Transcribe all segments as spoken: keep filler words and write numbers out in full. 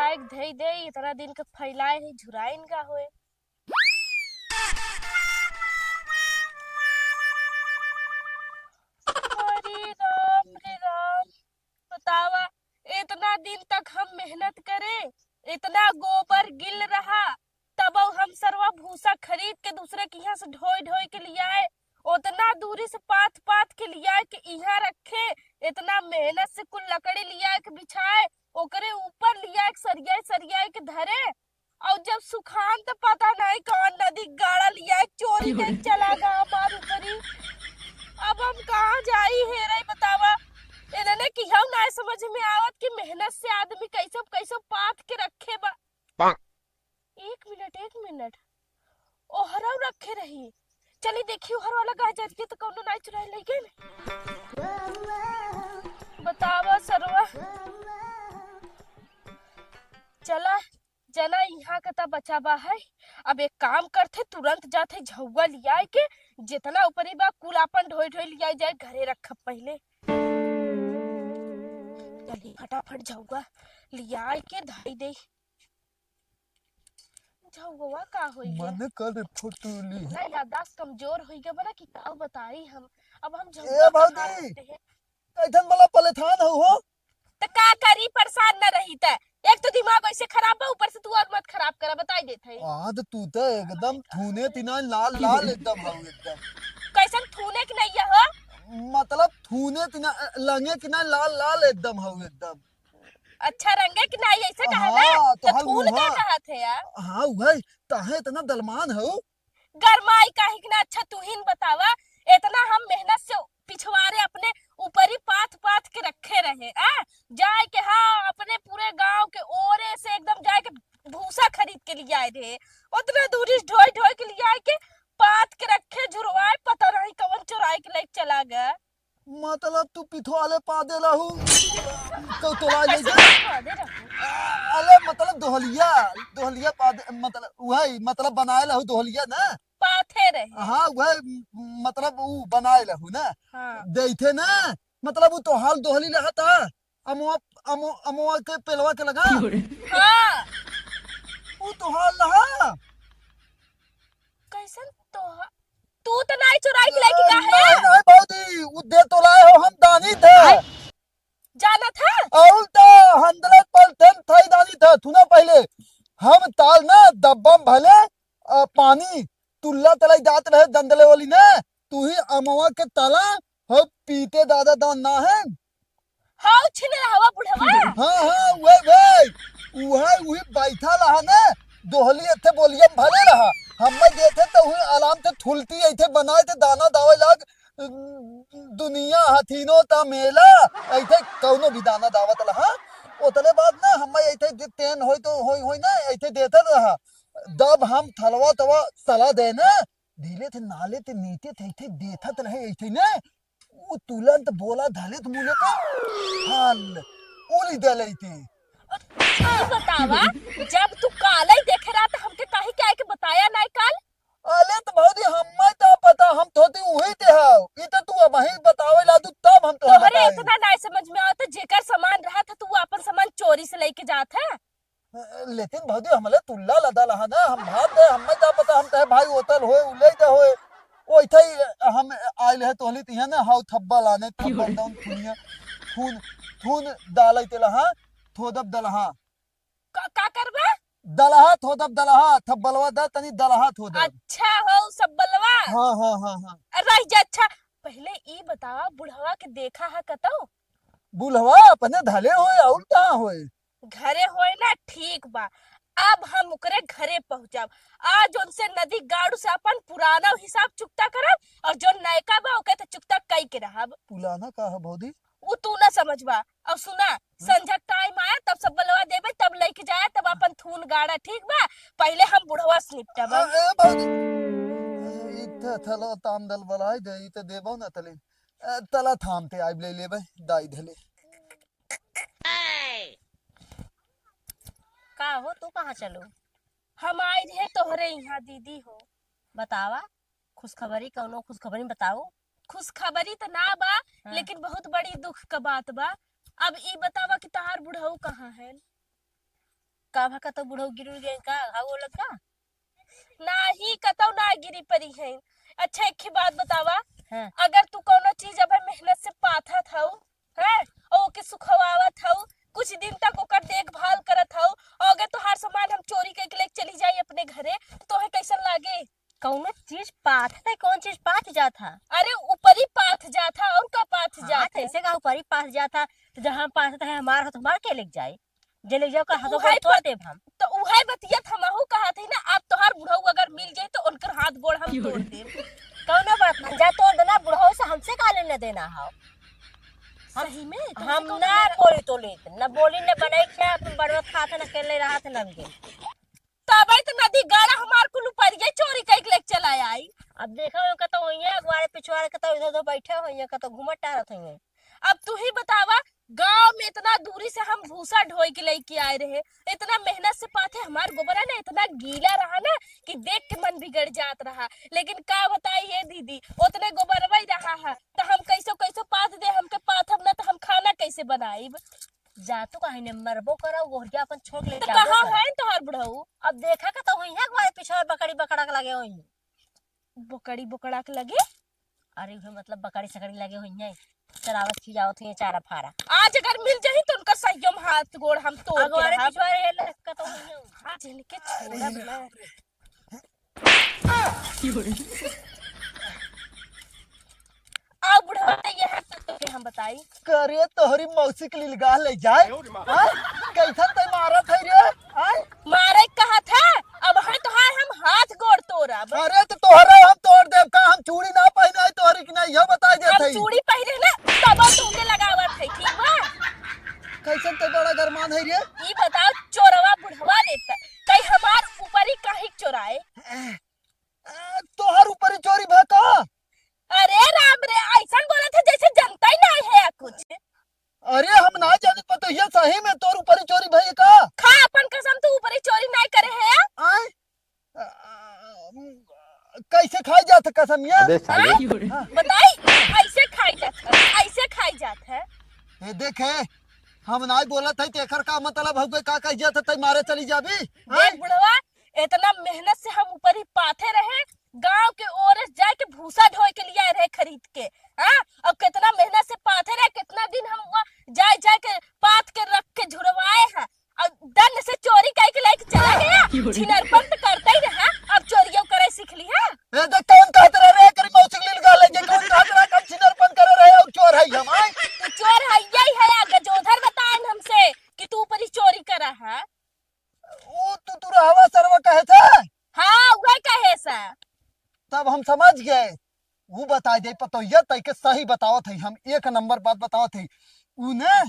एक धई दे, इतना दिन के फैलाए है, झुराइन का होए। अरे राम रे राम, बतावा, इतना दिन तक हम मेहनत करे, इतना गोबर गिल रहा, तब हम सरवा भूसा खरीद के दूसरे के यहाँ से ढोई ढोई के लियाए, उतना दूरी से पाथ पाथ के लियाए के यहाँ रखे, इतना मेहनत से कुल लकड़ी लियाए के बिछाए, ओकरे ऊपर लियाए के सरियाए सरियाए के धरे, और जब सुखान तो पता नहीं कौन नदी गाड़ा लियाए के चोरी के चला गया हमार ऊपरी। अब हम कहाँ जाई हेरे बतावा, इन्हने कि हम ना समझ में आवत कि मेहनत से आदमी कैसे कैसे पाथ के रखे बा। एक मिनट, एक मिनट, ओहरौ रखे रही। चली देखी ओहर वाला गाजर के तो कौनो नाई चुराए ले गए। बतावा सरवा। चला, जना यहाँ के ता बचा बा है। अब एक काम करथे, तुरंत जाथे झउआ लियाए के, जितना ऊपरी बा कुल आपन ढोई ढोई लियाए जाए, घरे रखब पहिले। चली फटाफट झउआ लियाए के धई दे। झउआ का होई गया? मन कर फुटुली। ना याददाश्त कमजोर होई गया बना कि का बताई हम। अब हम ए झउआ भौजी, कहाँ रखते हैं? कैसन वाला पलेथान हो हो? त का करी, परेशान न रही त। एक तो दिमाग ऐसे खराब बा, ऊपर से तू और मत खराब करा, बताई देत है। आज तू त एकदम थूने तिना लाल लाल एकदम हो एकदम। कैसन थूने के नहीं है हो? मतलब थूने तिना, लंगे के ना लाल लाल एकदम हो एकदम। अच्छा रंगे के नहीं ऐसे कहा ना? हाँ, तो तो हाल थून का हुआ। कहत है यार? हाँ, वही, ताहे इतना दलमान हो। गरमाई काहे के ना? अच्छा तू ही न बतावा, इतना हम मेहनत से पिछवारे अपने ऊपरी पाथ पाथ के रखे रहे, आ? जाए के हाँ, अपने पूरे गांव के ओरे से एकदम जाए के भूसा खरीद के लियाए रहे, उतना दूरी से ढोई ढोई के लियाए के पाथ के रखे, झुरवाए, पता नहीं कवन चुराए के लेके चला गया। मतलब तू पिथवाले पादे लहू, तो तोला ले कैसे जा। पिथवाले रहू? अले मतलब दोहलिया, दोहलिया पादे, मतलब वही, मतलब बनाए लहू दोहलिया ना। पाथे रहे। हाँ, वही, मतलब उ बनाए लहू ना। हाँ। देइथे ना, मतलब उ तोहाल दोहली लहता, अमवा, अमो, अमवा के पेलवा के लगा। हाँ। उ तोहाल लहा। कैसन तोहा-, तू त नाई चुराई के लेके का है? नहीं, नहीं भौजी, उ दे तो लाए हो, हम दानी थे। जानत है? और तो हंड्रेड परसेंट थाई दानी था। सुना पहले, हम ताल ना डब्बा में भले, आ, पानी तुल्ला तलाई जात रहे दंदले वाली ने, तू ही अमवा के ताला हो पीते दादा दान ना है। हाउ छिन रहवा बुढ़वा। हाँ, हाँ, वही, वही। उहे, उही बैठा रहा ने, दोहली एथे बोलिया में भले रहा। हम्मे देथे तो उही आराम से थुलती ऐथे बनाए थे दाना दावे लाग। दुनिया हथीनो ता मेला, ऐथे कौनो भी दाना दावत रहा। ओतले बाद ना हम्मे ऐथे जे तेन होई तो होई, होई ना, ऐथे देथत रहा। जब हम थलवा तवा सला दे ना, धीरे थे नाले ते नीचे थे, थे देथत रहे ऐथे ना। उ तुरंत बोला धले त मुले का हाल उली दे लेते। तू बतावा, जब तू काले देखे रहा त हमके काहे के आए के बताया नाई काल? अले त भौजी हम्मे का पता, हम थोती उही ते हाव। ई त तू अबही बतावे ला दू तब हम तोहे तोहरे बताई। इतना नाई समझ में आवत, जेकर सामान रहा था तू अपन सामान चोरी से लेके जात है। लेकिन भौजी हमले तुल्ला लदा लहा ना, हम भात दे, हम्मे का पता, हम तहे भाई होतल होए, उले दे होए। ओइथे ही हम आइल है तोहली तिहा ना, हाउ थब्बा लाने, थब्बा एकदम थुनिया, थून, थून डालै ते लहा, थोदब दलहा। का, का करबा? दलहा थोदब दलहा, थब्बलवा दा तनी दलहा थोदब। अच्छा हो सब्बलवा। हाँ, हाँ, हाँ, हाँ। रह जा, अच्छा। पहले ई बतावा, बुढ़वा के देखा है कतौ? बुढ़वा अपने धले होए, और कहाँ होए? घरे होए ना, ठीक बा। अब हम ओकरे घरे पहुँचब। आज उनसे नदी गाड़ू से अपन पुराना हिसाब चुकता करब, और जो नयका बा, ओके तो चुकता कई के रहब। पुराना का है भौजी? उ तू ना समझबा। और सुना, संझा टाइम आया, तब सब्बलवा देबे, तब लेके जाए, तब अपन थून गाड़ा, ठीक बा? पहले हम बुढ़वा से निपटब। आ, ए भौजी, ई त थलो ताम दल बलाई दे, ई त देबो ना तली। ए, तला थाम ते आइब ले लेबे, दाई धले। का हो, तू कहाँ चलो? हम आई रहे तोहरे यहाँ, दीदी हो। बतावा, खुशखबरी, कौनो खुशखबरी बताओ। खुशखबरी त ना बा, हाँ। लेकिन बहुत बड़ी दुख का बात बा। अब ई बतावा कि तहार बुढ़ऊ कहाँ है? का भा कतौ बुढ़ऊ गिर उर गए का? घाव लग का? नाही, कतौ ना गिरी परी है। अच्छा, एक ही बात बतावा, हाँ। अगर तू कौनो चीज अबे मेहनत से पाथत हऊ, हैं, और ओके सुखवावत हऊ, कुछ दिन तक ओकर देखभाल करत हऊ, और अगर तोहार सामान हम चोरी करके लेके चली जाई अपने घरे, तो तोहे कैसन लागे? कौनो चीज पाथत है, कौन चीज पाथ जात है? अरे, ऊपरी पाथ जात है, और का पाथ हाँ, जात तो है? ऐसे का ऊपरी पाथ जात है, तो जहाँ पाथत है हमार हो, तो हमार के लेके जाए? जे ले जाओ, का हाथों उहै गोड़ तोड़ पर, देब हम। तो उहै बतिया त हमहू कहत हई ना, अब तोहार बुढ़ऊ अगर मिल जाई तो उनकर हाथ गोड़ हम तोड़ देब। कौनो बात ना, जा तोड़ देना, बुढ़ऊ से हमसे का लेना देना हौ? हम, सही में? तुमसे हम कौन ना लेना? बोली तो लेत, ना बोली, ना बनाई, ना अपन बड़वा खात, ना अकेले रहत, ना हम गेल। तबे तो नदी गाड़ा हमार कुल ऊपरिये चोरी कइके लेके चला आई। अब देखा हो, कतौ होइया, अगवारे पिछवारे कतौ इधर उधर बैठे होइया, कतौ घूमत टहरत होइया। अब तू ही बतावा, गांव में इतना दूरी से हम भूसा ढोई के लेके आए रहे, इतना मेहनत से पाथे, हमार गोबरा ना इतना गीला रहा ना कि देख के मन बिगड़ जात रहा। लेकिन का बताई ये दीदी, उतने गोबरवा ही रहा है, तो हम कैसो कैसो पाथ दे, हमके पाथब ना तो हम खाना कैसे बनाइब? जा तू कहीं ने मरबो करा, गोहरिया अपन छोड़ ले तो जाबो कहाँ करा। है तोहार बुढ़ऊ? अब देखा का तो होइया, अगवारे पिछवारे बकरी बकड़ा के लगे होइया। बकरी बकड़ा के लगे? अरे उहे मतलब बकरी सकरी लगे होइया, चरावत खियावत होइया चारा फारा। आज अगर मिल जाही तो उनका सहियो में हाथ गोड़ हम तोड़ के अगवारे रहब। पिछवारे ये लटका तो होइया। आज इनके छोड़ब ना। आओ बुढ़वा, ये है तो के हम बताई। करे तोहरी मौसी के लिलगाह ले जाए। हाँ? कैसन तै मारत है रे? हाँ? मारे कहा था, अब है तो है हम हाथ गोड़ तोड़ब। अरे तो तोहरे हम तोड़ देब का? हम चूड़ी ना पहने है तोहरी की ना, यह बता देत हम है। चूड़ी पहने ना, तब तुमके लगावत है, ठीक बा? कैसन तै बड़ा गरमान है रे? ई बताओ, चोरवा बुढ़वा लेता, तै हमार ऊपरी काहे चोराए? आ, तोहर ऊपर ही चोरी भा का? अरे राम रे, ऐसन बोलत है जैसे जनता ही नहीं है या कुछ। अरे हम ना जाने पतोहिया, सही में तोर ऊपर ही चोरी भई का? खा अपन कसम, तू ऊपर ही चोरी नहीं करे है या? आय? आ, कैसे खाई जात है कसम ये? अबे साले। हाँ? बताई, ऐसे खाई जात है, ऐसे खाई जात है। ए देखे, हम ना बोलत है, तेकर का मतलब हउवे, का कह जात है, तै मारे चली जाबी? आय? देख बुढ़वा, इतना मेहनत से हम ऊपर ही पाथे रहे, गांव के ओर से जाए के भूसा ढोए के लिए आए रहे खरीद के, हाँ? और कितना मेहनत से पाथे रहे, कितना दिन हम वहाँ जाए जाए के पाथ के रख के झुरवाए हैं, और दंड से चोरी करके लेके चला गया। छिनरपन तो करता ही रहा, अब चोरियों करे सीख ली है। ए देख, कौन कहत रहे रे, करी मौसी के लिलगाह ले जे, कौन कहत रहे, कौन छिनरपन करे रहे, और चोर है हम, आय? तू चोर है, यही है, या गजोधर बताएन हमसे कि तू ऊपर ही चोरी करा है। ओ, तू, तू रहवा सरवा कहे थे? हाँ, वह कहे से। तब हम समझ गए। वो बताई दे पतोहिया, तै के सही बतावत है, हम एक नंबर बात बतावत है। ऊ ने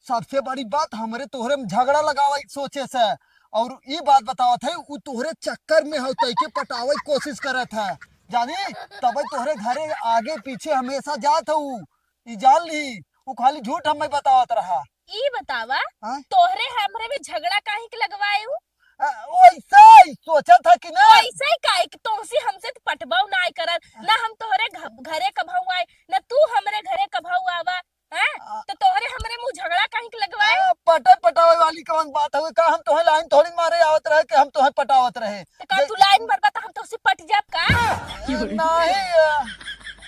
सबसे बड़ी बात हमरे तोहरे में झगड़ा लगावे के सोचे से, और ई बात बतावत है, ऊ तोहरे चक्कर में हो, तै के पटावे के कोशिश करत है, जानी? तबे तोहरे घरे आगे पीछे हमेशा जात है ऊ, ई जान ली। ऊ खाली झूठ हमें बतावत रहा। ई बतावा, हाँ? तोहरे हमरे में झगड़ा काहे के लगवाए ऊ? आ, वैसे ही सोचा था कि ना। वैसे ही काहे कि तुमसे हमसे तो पटबाऊ ना आए करन, ना हम तोहरे घ-, घरे कभाऊ आए, ना तू हमरे घरे कभाऊ आवा, हैं? आ। तो तोहरे हमरे मुँह झगड़ा काहे के लगवाए? आ, पटे पटावे वाली कौन बात है? का हम तोहे लाइन थोड़ी मारे आवत रहे कि हम तोहे पटावत रहे? तो का जे- तू लाइन मारबा तो हम तोहसे पट जाब का? आ, नहीं, आ,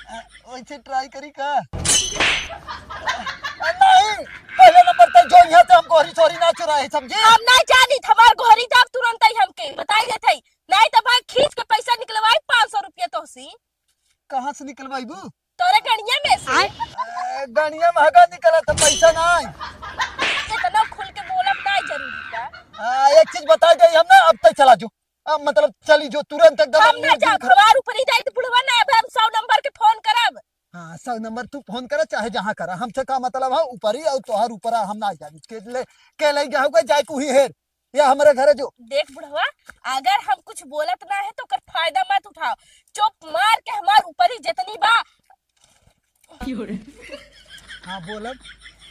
आ, वैसे ट्राई करी का? आ, नहीं, पहले नंबर तक जो यहाँ से हमको हरी सोरी ना चुराए, समझी? हम ना जानी, हमार गोहरी जाब तुरंत ही हमके बताई देत है, नहीं तो भाई खींच के पैसा निकलवाई पाँच सौ रुपया तोहसी। कहाँ से निकलवाईबू? तोरे गणिया में से। आय। आ, गणिया में हगा निकला तो पैसा ना आई। इतना खुल के बोलब ना जरूरी बा। आ, एक चीज बताई दे हम ना, अब तक चला जो। अब मतलब चली जो तुरंत एकदम हम ना जाब, हमार ऊपर ही जाए तो बुढ़वा ना, अब हम सौ नंबर के फोन करब। हाँ, सौ नंबर तू फोन करा, चाहे जहाँ करा, हमसे का मतलब है? ऊपर ही और तोहार ऊपर आ, हम ना जानी। के ले, के ले जाओगे, जाए के उही हेर, या हमरे घरे जो। देख बुढ़वा, अगर हम कुछ बोलत ना है तो ओकर फायदा मत उठाओ। चुप मार के हमार ऊपर ही जितनी बा। हाँ, बोलब।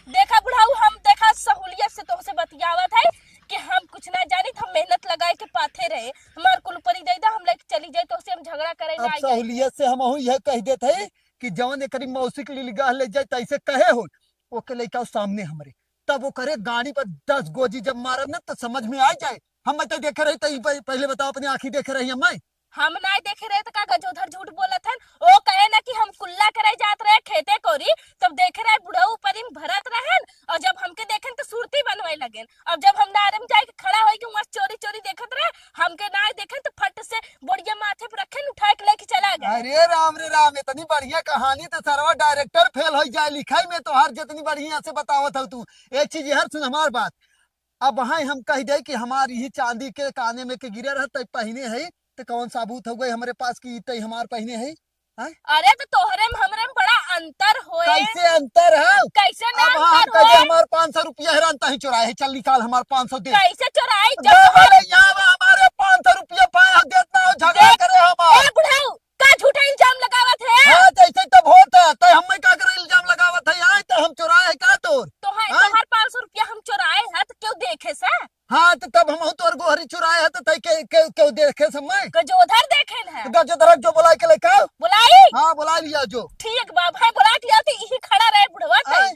देखा बुढ़ऊ, हम देखा सहूलियत से तोहसे बतियावत है कि हम कुछ ना जानी, हम मेहनत लगाए के पाथे रहे, हमार कुल ऊपर ही दे दे, हम लेके चली जाए, तोहसे हम झगड़ा करे अब ना आई। सहूलियत से हमहू यह कह देत है कि जवन एकरी मौसी के लिलगाह ले जाए, तैसे कहे हो, ओके लेके आओ सामने हमरे। तब ओकरे गाड़ी पर दस गोजी जब मारब ना, तो समझ में आ जाए। हम तो देखे रही, तो ई पह-, पहले बताओ, अपनी आँखी देखे रही हम? हम नाय देखे रहे, तो का गजोधर झूठ बोलत हन? ओ कहे ना कि हम कुल्ला करे जात रहे खेते कोरी, तब देखे रहे बुढ़ऊ परी में भरत रहन, और जब हमके देखेन तो सुरती बनवे लगेन। अब जब हम नारे में जाए के खड़ा होई के वहाँ चोरी चोरी देखत रहे, हमके नाय देखेन तो फट से बोरिया माथे पे रखेन, उठा के लेके चला गए। अरे राम रे राम, इतनी बढ़िया कहानी तो सरवा डायरेक्टर फेल हो जाए लिखाई में, तोहार जितनी बढ़िया से बतावत हो तू। एक चीज यार सुन हमार बात, अब वहाँ हम कह दे कि हमार यही चांदी के काने में के गिरे रहत, तै पहिने है, तो कौन सबूत हो गए हमरे पास कि तै हमार पहिने है? हैं? अरे तो तोहरे में हमरे में बड़ा अंतर होए। कैसे अंतर है? कैसे ना अब वहाँ हम अंतर कह दे होए? हमार पाँच सौ रुपया है, रहन तहीं चुराए है, चल निकाल हमार पाँच सौ दे। कैसे चुराए? दे जब बोले, यहाँ बा हमारे पाँच सौ रुपया पाए हो, देत ना हो, झगड़ा देख, करे हमार। ए बुढ़ऊ, का झूठा इल्जाम लगावत है? हाँ, जैसे तब होता, तै हमें का करे इल्जाम लगावत है? आए तो हम चुराए है का तोर? तो है, हाँ? तोहार पाँच सौ रुपया हम चुराए है तो क्यों देखे से? हाँ, तो तब हम तोर गोहरी चुराए है तो तै के, के, क्यों देखे से मैं? गजोधर देखे न है। तो गजोधर जो बुलाए के लेके आओ। बुलाई? हाँ, बुला लिया जो। ठीक बा भाई, बुला लिया तो यही खड़ा रहे बुढ़वा तै। आए,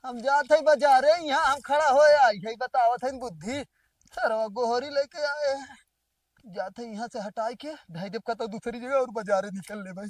हम जात है बाजारे, यहाँ हम खड़ा हो आई है, बतावत है बुद्धि। सरवा गोहरी लेके आए हैं। जात है यहाँ से हटाई के, ढाई देव का तो दूसरी जगह और बाजारे निकल ले भाई।